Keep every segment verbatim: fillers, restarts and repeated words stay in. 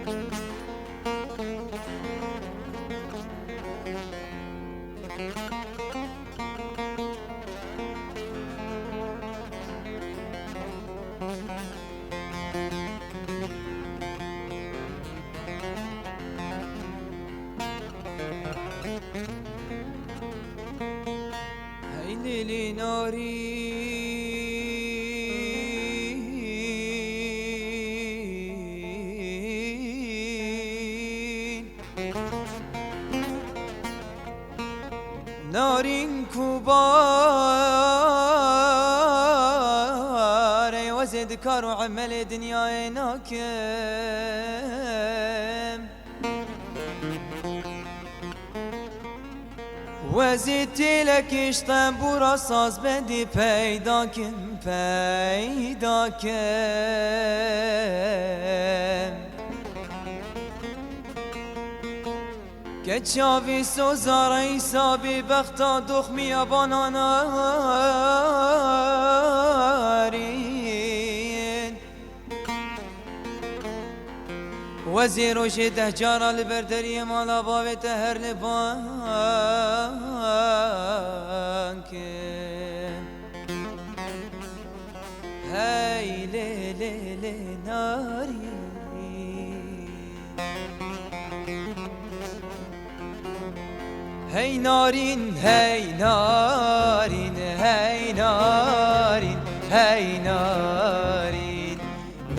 Hey lîlî narîn. Narîn ku barê wezê dikar û emelê dinyayê nakim. Wezî tîlekî ji tembûra sazbendî peyda kim, peyda kim. Ke çavî soza reysa bî bexta doxmiya bana narîn. Wezî rojê deh cara li ber deriyê mala bavê te her li bank. Hey lê lê lê narîn. Hey narîn, hey narîn, hey narîn, hey narîn.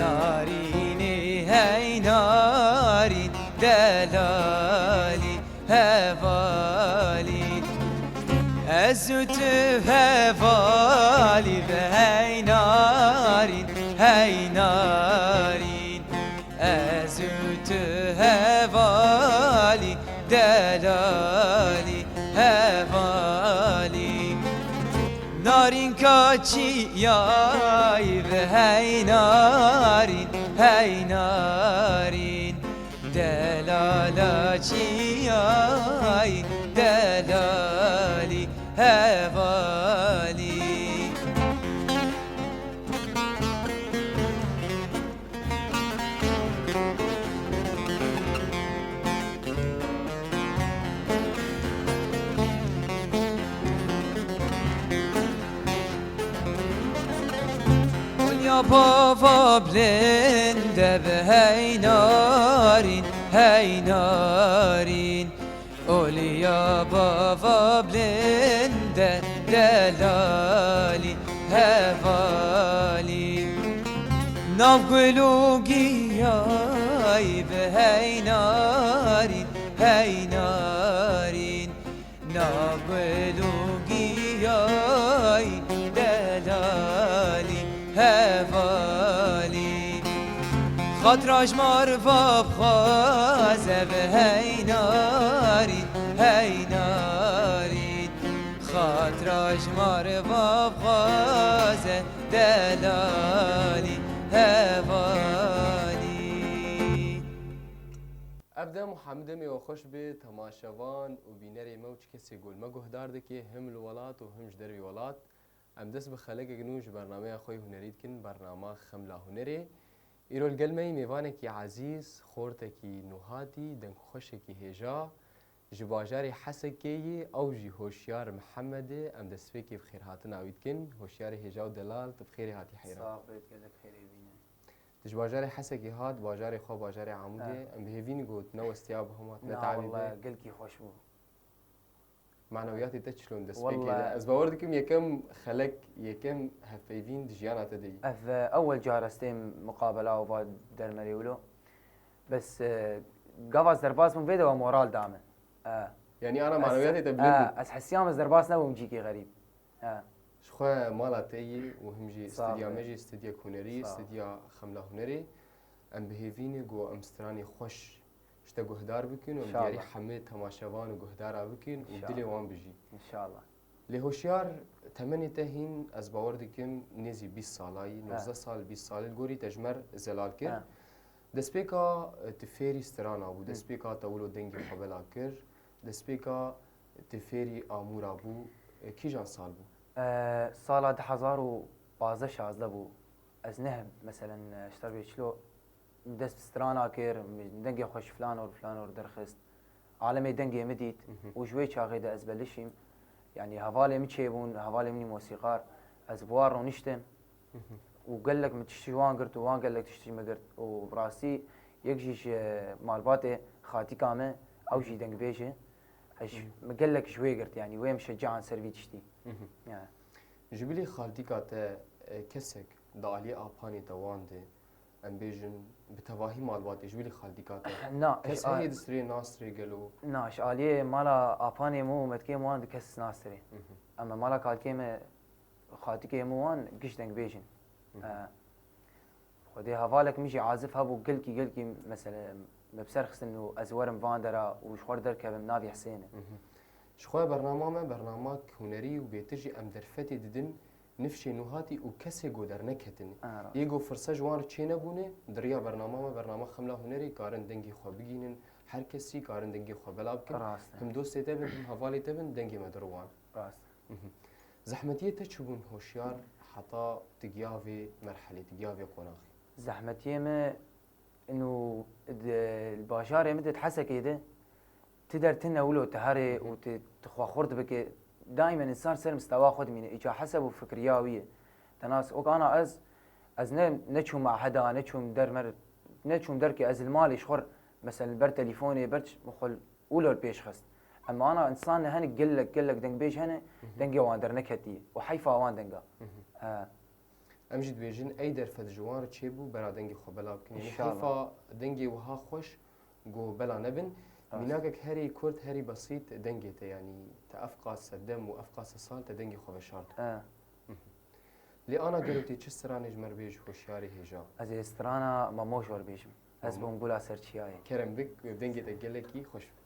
Narînê hey narîn, delalî hevalî. Ez û tu hevalî be hey narîn, hey narîn. Ez û tu hevalî, delalî hevalî. Narîn ka çiyayî be hey narîn, hey narîn. Delala çiyayî, delalî hevalî. Olya bava bilinde be hey narîn, hey narîn. Olya bava bilinde delalî hevalî. Nav gul û giyayî be hey narîn, hey narîn. Nav gul û giyayî delalî hevalî. Xatira ji mar vabxwaze be hey narîn, hey narîn. Xatira ji mar vabxwaze delalî hevalî. Ev dem û hemû demê we xweş be temaşevan û bînerê me û çi kesê ku li me guhdar dike, him li welat û him ji dervî welat. Em dest bi xelekek nû ji bernameya xwe yê hunerî dikin, bernama Xemla Hunerê. Îro li gel me yî mêvanekî ezîz, xortekî nûhatî, dengxweşekî hêja, ji bajarê Hesekê yî, ew jî Hoşyar Mihemed e. Em destpêkê bi xêrhatina wî dikin. Hoşyarê hêja û delal, tu bi xêrê hatî heyran. Sax bê, gelek xêrê bîne. Tu ji bajarê Hesekê hat, bajarê xwe, bajarê Amûdê. Eh. Em bi hêvî ne got, newestiya bi hema, ne Na, tevî wele be. Gelkî xweş bû. Manewiyatê te çilo in destpêkê de? Wele. Ez bawer dikim yekem xelek, yekem hevpeyvîn di jiyana te de yî. Ev, e, ewel car ez têm muqabela û va dermerê wilo. Bes, e, gava ez derbas bûm vê de we moral da min. E. Yanî ana manewiyatê te bilind bû. E, ez hesiyam ez derbas nebûm cîkê xerîb. E. Ji xwe mala te yî û him jî Sağ ol. Stûdya me jî stûdyek hunerî, Sağ ol. Stûdya Xemla Hunerê. Em bi hêvî ne ku em stranê xweş ji te guhdar bikin û em diyarî hemê temaşevan û guhdara bikin û dilê wan bijî. Înşallah. Lê hoşyar, temenê te hîn, ez bawer dikim, nêzî bîst sala yî, nozdeh sal, bîst sal, li gorî te ji me re zelal kir. He. Destpêka, e, tu fêrî strana bû, destpêka te wilo dengê xwe bela kir, destpêka tu fêrî amûra bû, e, kîjan sal bû? E, sala du hezar û pazdeh şazdeh bû. Ez ne, meselen, e, ji te re bê çilo dest bi strana kir, dengê xwe ji filan or filan or derxist. Alemê dengê min dît Mhm. û ji wê çaxê de ez belişîm. Yanî hevalê min çêbûn, hevalê min mosîqar, ez bi wan rûniştim Mhm. û gelek min tiştî ji wan girt û wan gelek tiştî ji min girt û bi rastî yek jî ji malbatê xatîka me, ew jî dengbêj e. Ez ji- Mhm. min gelek ji wê girt, yanî wê min şecaand ser vî tiştî. Mhm. Ya. Ji bilî xaltîka te, e, kesek di aliyê apanê te wan de, em bêjin, bi tevahî malbatê ji bilî xaltîka te. Na, kes ji a- heye distirê nastirê gelo? Na, ji aliyê mala apanê min û metkê min wan di kes nastirê. Mhm. Em mala kalkê me, xaltîkê min wan giş dengbêj in. Mhm. E, Xwedê hevalek min jî azif hebû, gelkî, gelkî, mesele, me bi ser xistin û ez werim van dera û ji xwe derkevim navê Husêne. Mhm. Ji xwe bernama me, bernamak hunerî û bêtir jî em derfetê didin nifşê nûhatî û kesê ku derneketin. Ha, rast. Yê ku firse ji wan re çênebûne, di riya bernama me, bernama Xemla Hunerê karin dengê xwe bigihînin, her kes jî karin dengê xwe bela bikin. Rast e. Him dostê te bin, him hevalê te bin, dengê me diriwan. Rast. Mhm. Zehmetiyê te çi bûn hoşyar heta tu giya vê merhelê, tu giya vê qonaxê? Zehmetiyê me ino di, li bajarê min de, di Hesekê de, tu der tune wilo tu herê Mhm. û tu, tu xwe xurt bike, daimen insan ser mistewa xwe dimîne. Îca heseb û fikriya wî ye. Te nas, wek ana ez, ez ne, neçûm maheda, neçûm dermer, neçûm derkê, ez li malê ji xwe, mesela, ber telîfonê, ber ç-, xwe Û li pêş xist. Em ana insan ne, hinek gelek, gelek dengbêj hene, Mhm. dengê wan derneketiye û heyfa wan denga. Mhm. He. Em jî dibêjin, ey derfet ji wan re çêbû, bera dengê xwe bela bikin. Yanî Înşallah. Heyfa dengê wiha xweş ku bela nebin. Rast. Mînakek herî kurt, herî besît dengê te, yanî te ev qase dem û ev qase sal te dengê xwe veşartibû. He. Mhm. Lê ana gelo tê çi stranê ji me re bêjî hoşyarê hêja? Ez ê strana Mamo ji we re bêjim. Ez Mamo. bûm gula ser çiyayê. Kerem bik, dengê te gelekî xweş bû.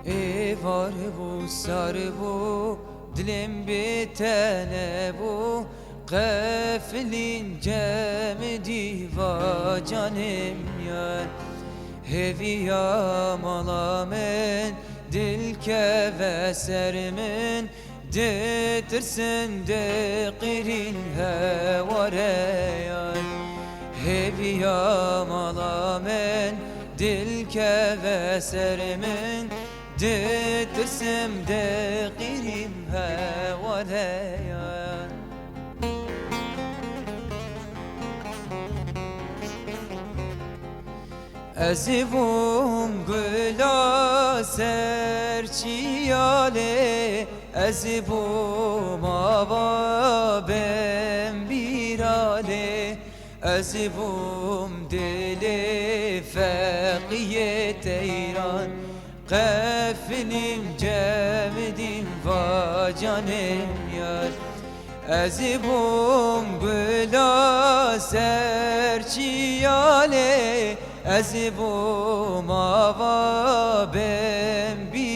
Êvar bû, sar bû, dilê min bê te nebû, qefilîn cem dîva canê min yar. Hêviya mala min, dil keve ser min, Ditirsim diqîrîm heware yar. Hêviya mala min, dil keve ser min. Ditirsim diqîrîm heware yar. Ez bûm gula ser çiyalê, ez bûm ava bembîralê, ez bûm dilê feqiyê teyran, qefilîm cemidîm va canê yar. Ez bûm gula ser çiyalê, ez bûm ava bembîralê,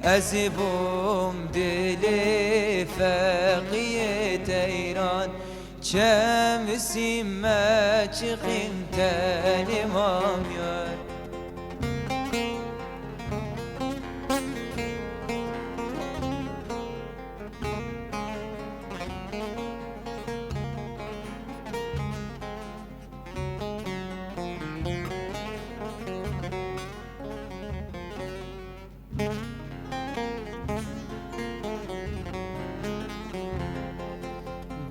ez bûm dilê feqiyê teyran, çem visîm me çixîm tenê mam yar.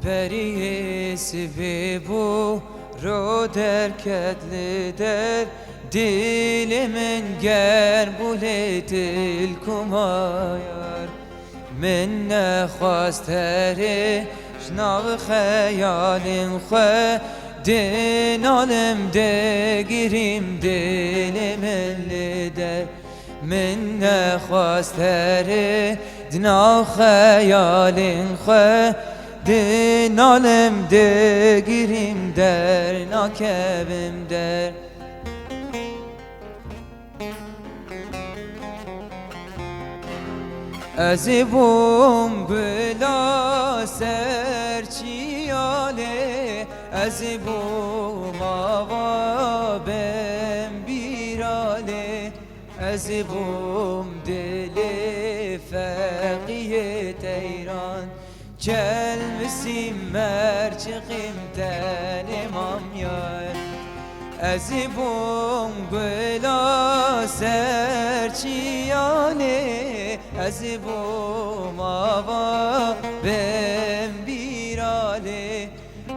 Berî sibê bû, ro derket li der, dilê min germ bû lê dil kuma yar. Min nexwest herê ji nav xeyalên xwe, dinalim digirîm dilê min li der. Min nexwest herê di nav xeyalên xwe, dinalim digirîm der, nakevim der. Ez bûm gula ser çiyalê, ez bûm ava bembîralê, ez bûm dilê feqiyê teyran, çelmisî merçiqîm tenê mam yar. Ez bûm gula ser çiyalê, ez bûm ava bembîralê,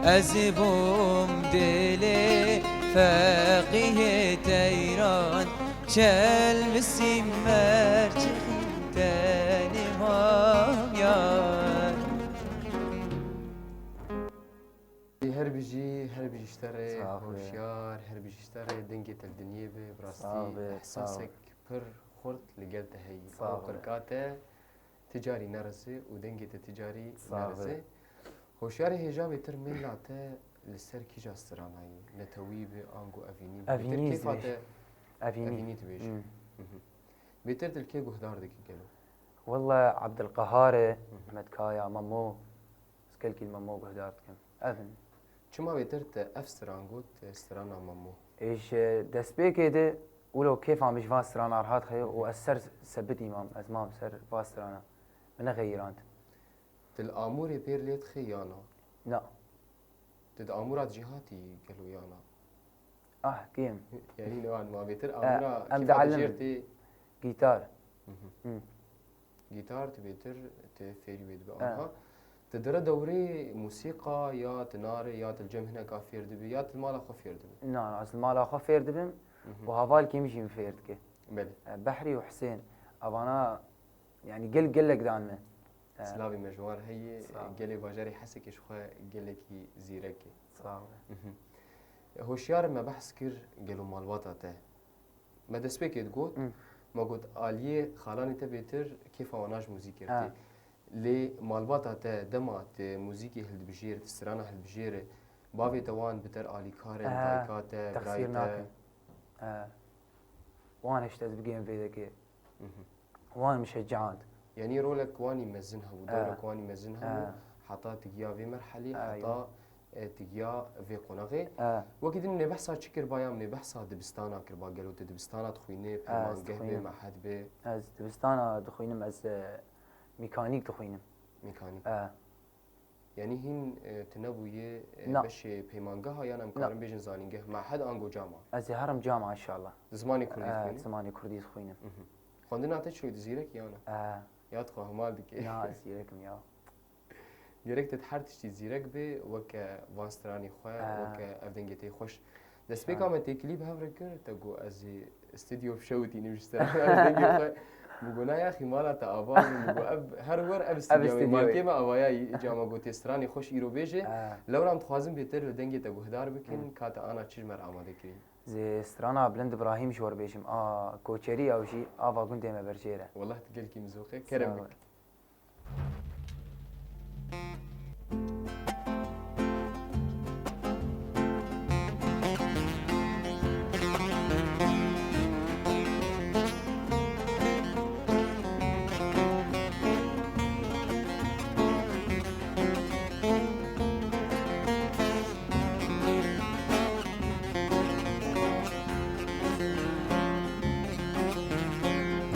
ez bûm dilê feqiyê teyran, çelmisî merçiqîm tenê mam yar. Her bijî, her bijî ji te re, Sağ ol. Hoşyar, her bijî ji te re, dengê te li dinyê be, bi rastî Sağ ol, sağ ol. Ehsasek pir xurt li gel te heyî. Sağ Ew ol. Qirka te ti carî nerize û dengê te ti carî Sağ ol. Nerize. Hoşyarê hêja bêtir mêla te li ser kîja strana ye? Netewî be, ango evînî be? Evînî Bêtir kêfa dibêjim. Te Evînî. Evînî dibêjî. Hmm. Mhm. Bêtir tu li kê guhdar dikî gelo? Walla Abdulqehar e, Hı hı. Ahmet Kaya, Memo, ez gelkî li Memo guhdar dikim. Ev in. Çima bêtir te ev stran got, strana Memo? Ê, ji destpêkê de wilo kêfa min ji van strana rehat xeye û ez ser sebitî mam, ez mam ser va strana. Min nexeyirand. Tu li Amûrê pêr lê dixê ya na? Na. Tu di Amûra de jî hatî gelo ya na? Ah, kêm. Yanî ne wan ma bêtir Eh, Amûra em kêfa dielimin. Dijêr tê. Gîtar. Mhm. Hı. Gîtar tu bêtir, tu fêrî wê dibe Eh. Anha. Tu dire dewrê musîqa ya tu nare ya tu li cem hineka fêr dibe ya tu li mala xwe fêr dibe? Na, na, ez li mala xwe fêr dibim Mhm. û hevalkê min jî min fêr dike. Belê. Eh, Behrî û Hisên, evana, yanî gel gelek dan me. Eh. Silavê me ji wan re heye, Sağ ol. Gelê bajarê Hesekê ji xwe gelekî zîrek e. Sağ ol. Mhm. Hoşyar me behs kir gelo malbata te. Me destpêkê digot, Hmm. Me got aliyê xalanê te bêtir kêfa wana ji muzîkê re Ha. Tê. Lê malbata te dema tu muzîkê hildibijêr, tu strana hildibijêr, bavê te wan bi te re alîkar in, Ha, dayika te, texsîr birayê te? Nakin. Ha. Wan hişt ez bigihim vê dekê. Mhm. Wan min şecand. Yanî rolek wanî mezin hebû, Ha. Dewrek wanî mezin hebû, Ha. Heta tu giya vê merhelî, Ha, heta, yo. E, tu giya vê qonaxê. Ha. Wekî din nê behsa çi kirba ya, nê behsa dibistana kirba, gelo tu dibistana dixwînê, Ha, ez pêmangeh bê, dixwînim. Mehed bê? Ez dibistana dixwînim, ez, e, mîkanîk dixwînim. Mîkanîk. Ha. Yanî hîn, e, tu nebûyê, e, Na. Beşê peymangeha yan em Na. Karin bêjin zanîngeh, mehed ango cama? Ez ê herim cama inşallah. Zimanê kurdî Eh, dixwînî? Zimanê kurdî dixwînim. Mhm. Xwendina te çilo di zîrek yan e? Eh. Ya tu xwe hemal dikê? Na, ez zîrek im ya. Gerek te di her tiştî zîrek bê, weke van stranî xwe, Eh. Weke ev dengê te xweş. Destpêka Şan. Me tê klîp hev re kir, te got ez ê Stûdyo fişewitînim ji te. Dengê xwe. Min got, "Na yaxî, mala te ava bû." Min got, "Ev her wer ev Ev stûdyo wê." Stûdyo wê. Malkê me avayayî, îca me gotê, "Stranê xweş îro bêje." Ha. Lewra em dixwazin bêtir li dengê te guhdar bikin, Hmm. Ka te ana çi ji me re amade kirî? Zê strana Bilind Ibrahîm ji we re bêjim. A, Koçerî ew jî ava gundê me berjêre. Wellah tu gelkî mizoq e. Sağ ol. Kerem bik.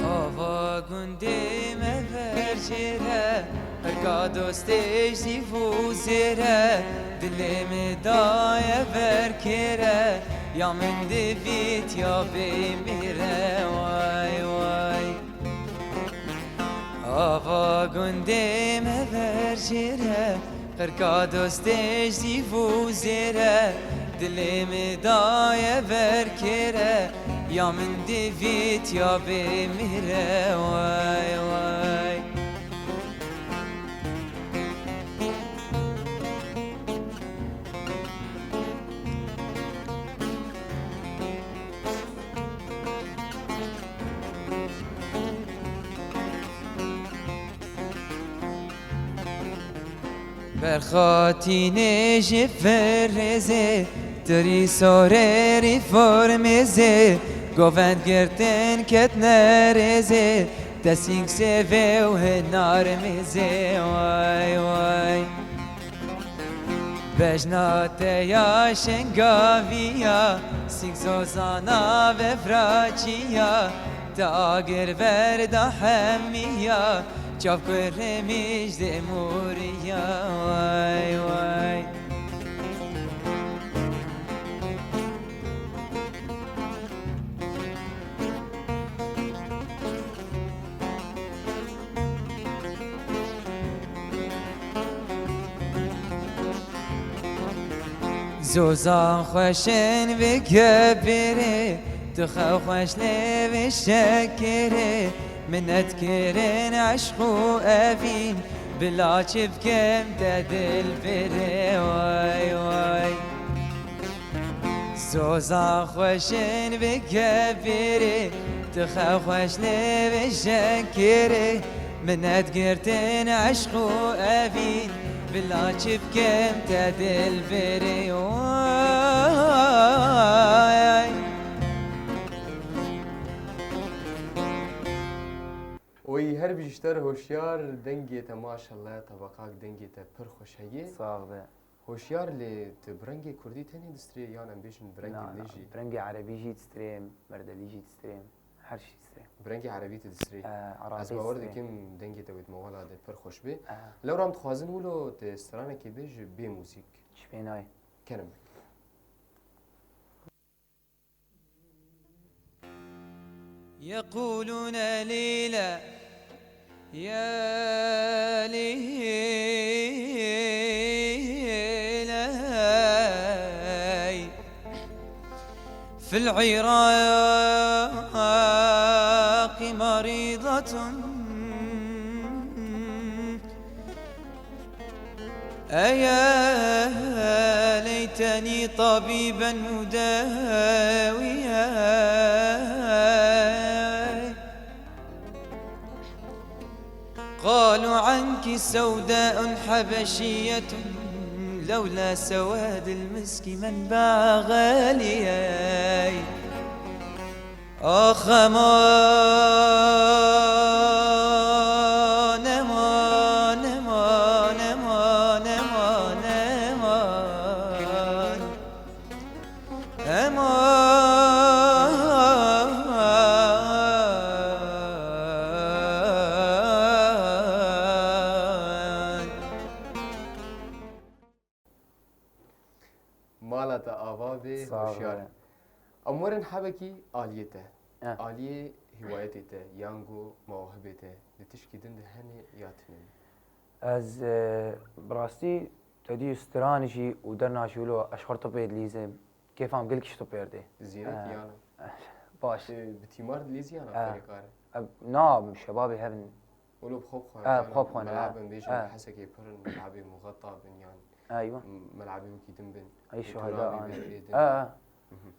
Ava gundê me ver jêre, qirka dostê ji zîv û zêre, dilê min daye ver kêre, ya min divît ya bê mêre, way, way. Ava gundê me ver jêre, qirka dostê ji zîv û zêre, dilê min daye ver kêre, ya min divît ya bê mêre, way, way. Berxatînê ji vir rêzê, tirî sorê rî formêzê, govend girtin ketne rêzê, Te sîng sêvê û hinar mizê, way, way. Bejna te ya şengaviya, sîng zozana vevraçiya, te agir verda hemiya, çav kurê mij de moriya, way, way. Zozan xweşên vê gebirê, tu xew xweş lê vê şekirê, minet kirin eşq û evîn, bila çi bikim te dilbirê, way, way. Zoza xweşên vê gebirê, tu xew xweş lê vê şekirê, minet girtin eşq û evîn, bila çi bikim te dilbirê, way. Oy, her bijî ji te re hoşyar, dengê te maşallah, tebeqak dengê te pir xweş heye. Sax be. Hoşyar, lê tu bi rengê kurdî tenê distrê yan em bêjin bi rengê Na, din na, jî? Bi rengê erebî jî distrêm, merdelî jî distrêm, her şî distrêm. Bi rengê erebî tu distrê. Eh, Arabî distrêm. Ez bawer dikim dengê te wê di mewala de pir xweş bê. Eh. Lewra em dixwazin wilo tu stranekê bêj bê muzîk. Çi pê nayê? Kerim. يقولون لي لا، يا ليلي، في العراق مريضة، أيا ليتني طبيبا مداويا. قالوا عنك سوداء حبشية، لولا سواد المسك من باغ لي. آخ امان، امان، امان، امان، امان، امان، امان، امان. Mala te ava bê, Sağ ol. Hoşyar. Em werin hebekî aliyê te. Eh. Aliyê hîwayetê te, yan ku mewahibê te, di tişkî din de hene ya tune ne? Ez, e, bi rastî, te dî stran jî û derna jî wilo ez xwe topê dilîzim. Kêfa min gelkî ji topê erdê. Zîrek Eh. Yan? Baş. Tu bi tîmar dilîzî yan Eh. Ferîqar? Eh, na, şebabê hevin. Wilo bi xwe bi xwe, Eh, bi xwe bi xwe ne. Melabin bêjin Eh. Hesekê pir in, melabê muxeta bin yan. Eywa. M-, melabê wekî din bin. Ey Ê şuheda turabê an. Bin ê din. Eh, eh. Mhm.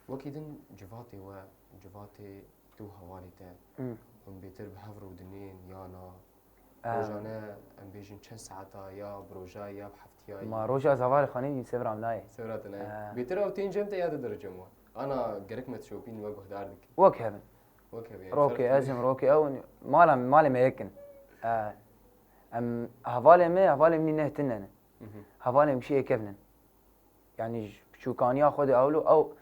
Wekî din civatê we, civatê tu hevalê te, Hmm. hûn bêtir bi hev rûdinên ya na? Eh. Rojane em bêjin çend saeta ya bi roja ya bi heftiyayî? Ma roja ez hevalê xwe nêdîm, sevra min nayê. Sevra te nayê. Eh. Bêtir ew tên cem te ya te dere cem we? Ana gerek me dişopîn me guhdar dikin. Wek hevin. Wek hevin, yani Rokê ferq ez im, rokê ew in. Mala, malê me yek in. Eh, em hevalê me, hevalê min neh tune ne. Mhm. Hevalê min şiyê kevn in. Yani ji piçûkaniya xwe de ewlo ew,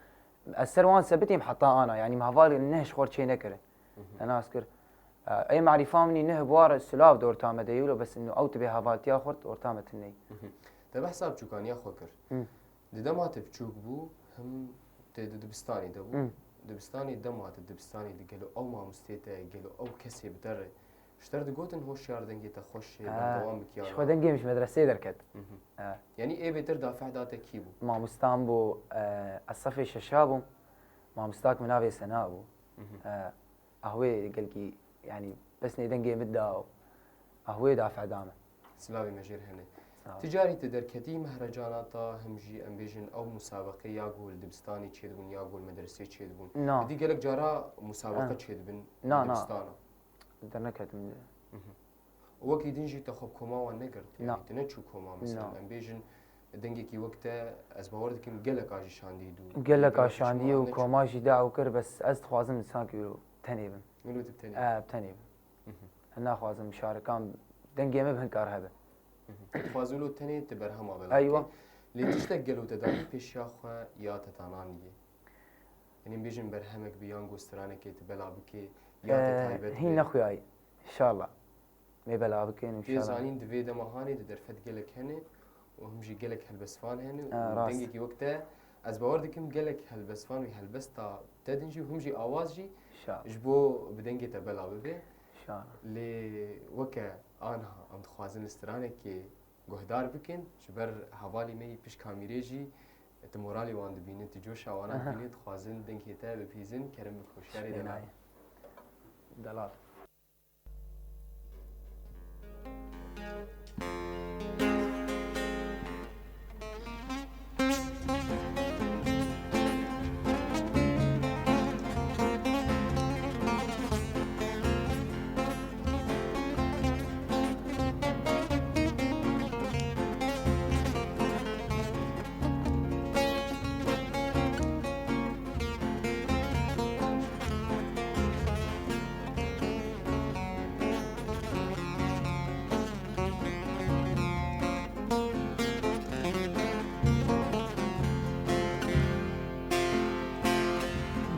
ez ser wan sebitîm heta ana. Yani min hevalê neh ji xwe çê nekire. Mhm. Te nas kir. Eh, ey marîfa min neh bi war silav di orta me de yilo, bes ino ew tibê hevaltiya xwe di orta me tune. Mhm. Te behsa piçûkaniya xwe kir. Hı. Di dema te biçûk bû, him tê di dibistanê de bû. Hı. Dibistanê dema te dibistanê de gelo ew mamostê te, gelo ew kesê bi te re ji te re digotin hoşyar dengê te xweş e, Ha, berdewam bikî ji ya xwe na? Dengê min ji medreseyê derket. Hı hı. Ha. Yanî ê bêtir dafeh da te kî bû? Mamostam bû, e, ez sefê şeşa bûm. Mamostak min navê Sena bû. Hı hı. E, Ahwê gelkî, yanî pesnê dengê min da û ahwê dafeh da min. Silavê me jê re hene. Sağ ol. Ti carî tu derketî mehrecana ta him jî em bêjin ew musabeqe ya ku li dibistanê çêdibûn ya ku li medresê çêdibûn. Na. Dî gelek cara musabeqe Ha. Çêdibin Na, li na. Dibistana. Derneketim. Mhm. Wekî din jî te xwe bi koma wan negirt. Na. Yanî tu neçû koma, mesela Na. Em bêjin dengekî wek te, ez bawer dikim geleka jî şandî dû. Geleka Gelek şandî çû û neçû. Koma jî da ew kir, bes ez dixwazim sankî tenê bim. Wilo tu bi tenê? E, bi tenê bim. Mhm. Ez naxwazim şarikan dengê min bi hin kar hebe. Mhm. Dixwazî wilo tenê tu berhema belav Eywa. Lê tiştek gelo te danî pêşiya xwe ya te tananî yê? Yanî bêjin berhemek bi yan go stranekê tu bela bikê ya te Ee, taybet hîn bi? Nexuyayî. Înşallah. Mê bela bikin, Tê înşallah. Zanîn di vê dema hanê di derfet gelek hene û him jî gelek helbestvan hene û Ha, rast. Dengekî wek te, ez bawer dikim gelek helbestvan wî helbesta te din jî û him jî awaz jî Şa. Ji bo bi dengê te bela bibe. Şa. Lê weke anha em dixwazin li stranekê guhdar bikin, ji ber hevalî me yî pişt kamîrê jî tu moralê wan dibînî, tu coşa wana Aha. Dibînî, dixwazin dengê te bipîzin, kerem bik hoşyarê de Şeynayê. Delal.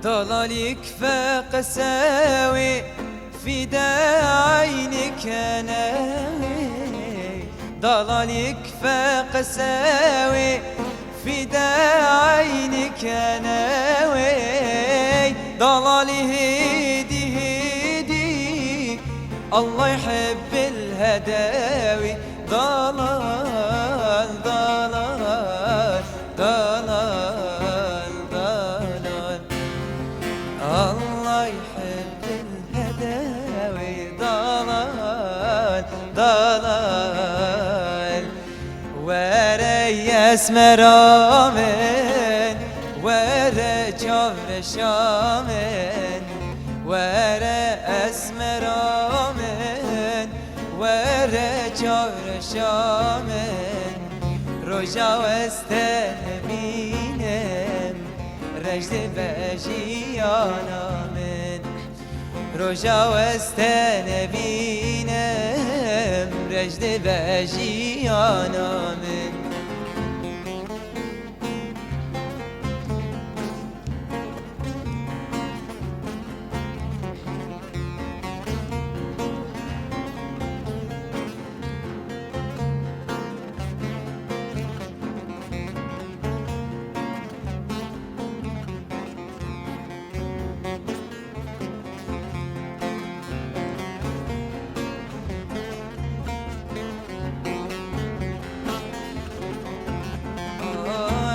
Dalalîk fe qesewê fîde eynik kenewê. Dalalîk fe qesewê fîde eynik kenewê. Dalalî hêdî hêdî Allah yihibbil hedewî. Dalal, dalal, dalal, dalal. Allah yihibbil hedewî. Dalal, dalal. Were esmera min, were çavreşa min, were esmera min, were çavreşa min. Roja ez te nebînim, reş dibe jiyana min. Roja ez te nebînim, reş dibe jiyana min.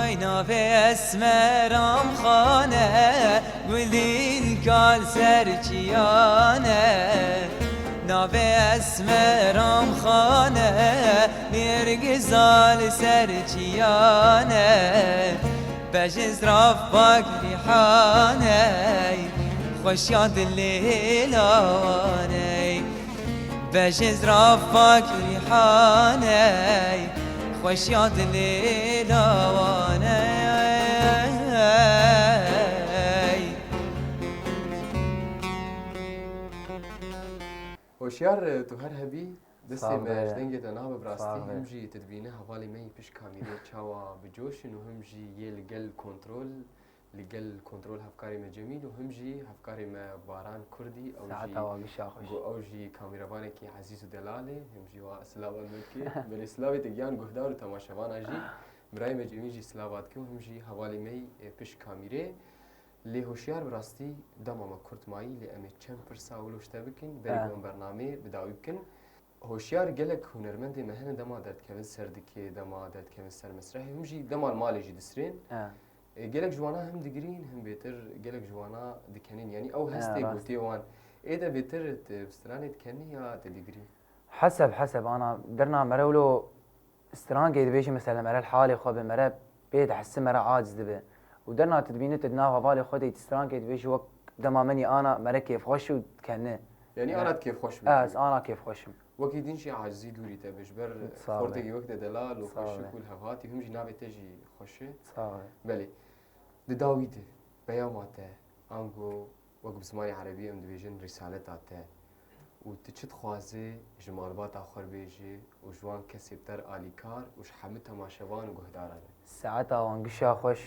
Ay, navê esmeram xane, gulîn kal ser çiyane. Navê esmeram xane, nêrgiza li ser çiyane. Bejin ziraf pak rîhaney, xweşiya dilê lawaney. Bejin ziraf pak rîhaney, xweşiya dilê lawaney. Hoşyar, tu her hebî. Destê Sağ ol me be. Ji dengê te nabe bi rastî. Sağ ol be. Him jî tu dibîne hevalê me yî pişt kamîrê çawa bi coş in û him jî yê li gel kontrol, li gel kontrol hevkarê me Cemîl û him jî hevkarê me Baran Kurdî, ew Saeta jî wa gişa xweş. Got ew jî kamîrevanekî ezîz û delal e, him jî wa silavan me dike. Belê silavê te giyan guhdar û temaşevana jî. Birayê me Cemîl jî silava dike û him jî hevalê me yî, e, pişt kamîrê. Lê hoşyar bi rastî dema me kurt mayî, lê em ê çend pirsa wilo ji te bikin, berî He. ku em bernameyê bi dawî bikin. Hoşyar gelek hunermendê me hene dema derdikevin ser dikê, dema derdikevin ser mesrehê, him jî dema li malê jî disirên. He. E, gelek ji wana him digirîn, him bêtir gelek ji wana dikenîn. Yanî ew He, hestê rast. Gotê wan. Ê de bêtir tu bi stranê dikenî ya te digirî? Heseb, heseb, ana, derna mere wilo Strankê dibêjî, mesela, mere li halê xwe be, mere pê dihese, mere aciz dibe. Û derna tu dibînî, tu di nav hevalê xwe de yî, tu strankê dibêjî, wek dema min yî ana, mere kêfxweş û dikene. Yanî ana tu kêfxweş bî. Ez ana kêfxweş im. Wekî din jî acizî dûrî te be, ji ber Sağ ol. Xortekî wek te delal û Sağ ol. Xweşik û lihevhatî, him jî navê te jî xweş e. Sağ ol. Belê. Di dawî de, peyama te, ango Wek bi zimanê erebî em dibêjin rîsaleta te û tu çi dixwazî ji malbata xwe re bêjî û ji wan kesê bi te re alîkar û ji hemû temaşevan û guhdaran re? Saeta wan gişa xweş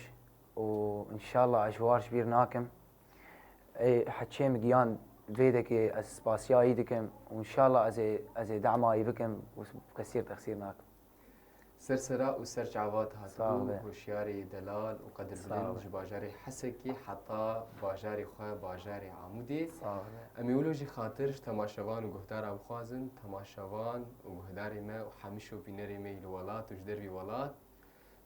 û înşallah ez ji war ji bîr nakim. Ê heçê min giyan vê dekê ez spasiya wî dikim û înşallah ez ê, ez ê dema wî bikim û kesî re texsîr nakim. Ser sera û ser çavat hatibû hoşyarê delal û qedirbilind ji bajarê Hesekê heta bajarê xwe, bajarê Amûdê. Em ê wilo jî xatir ji temaşevan û guhdara bixwazin, temaşevan û guhdarê me û hemî şopînerê me yî li welat û ji dervî welat.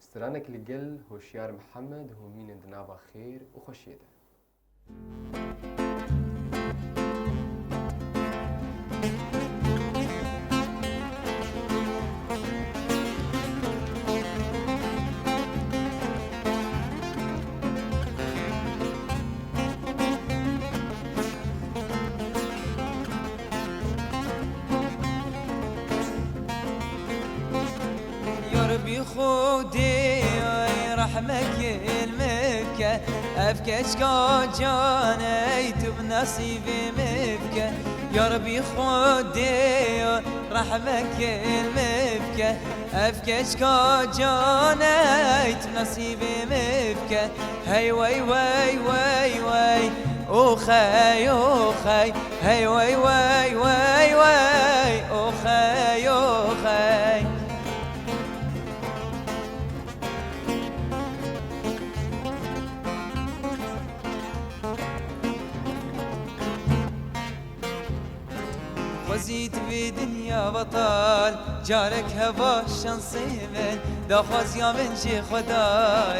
Stranek li gel Hoşyar Mihemed hûn mînin di nava xêr û xweşiyê de. Yar bi Xwedê rehmek li min bike, ev keçka can ey tu bi nesîbê min bike. Yar bi Xwedê rehmek li min bike, ev keçka can ey tu bi nesîbê min bike. Hey wey wey wey wey, oxey oxey. Hey wey wey wey wey, oxey oxey. Xwezî tu vê dinya betal, carek heba şansê min, daxwaziya min jê Xweda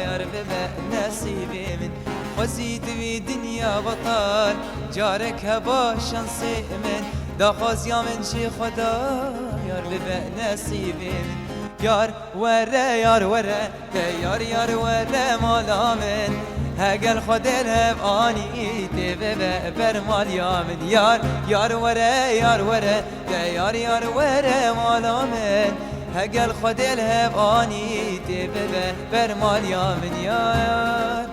yar bibe nesîbê min. Xwezî tu vê dinya betal, carek heba şansê min, daxwaziya min jê Xweda yar bibe nesîbê min. Yar were, yar were, te yar yar were mala min. Hegel Xwedê li hev anî tê bibe ber maliya min. Yar yar were, yar were, te yar yar were mala min. Hegel Xwedê li hev anî tê bibe ber maliya min yar.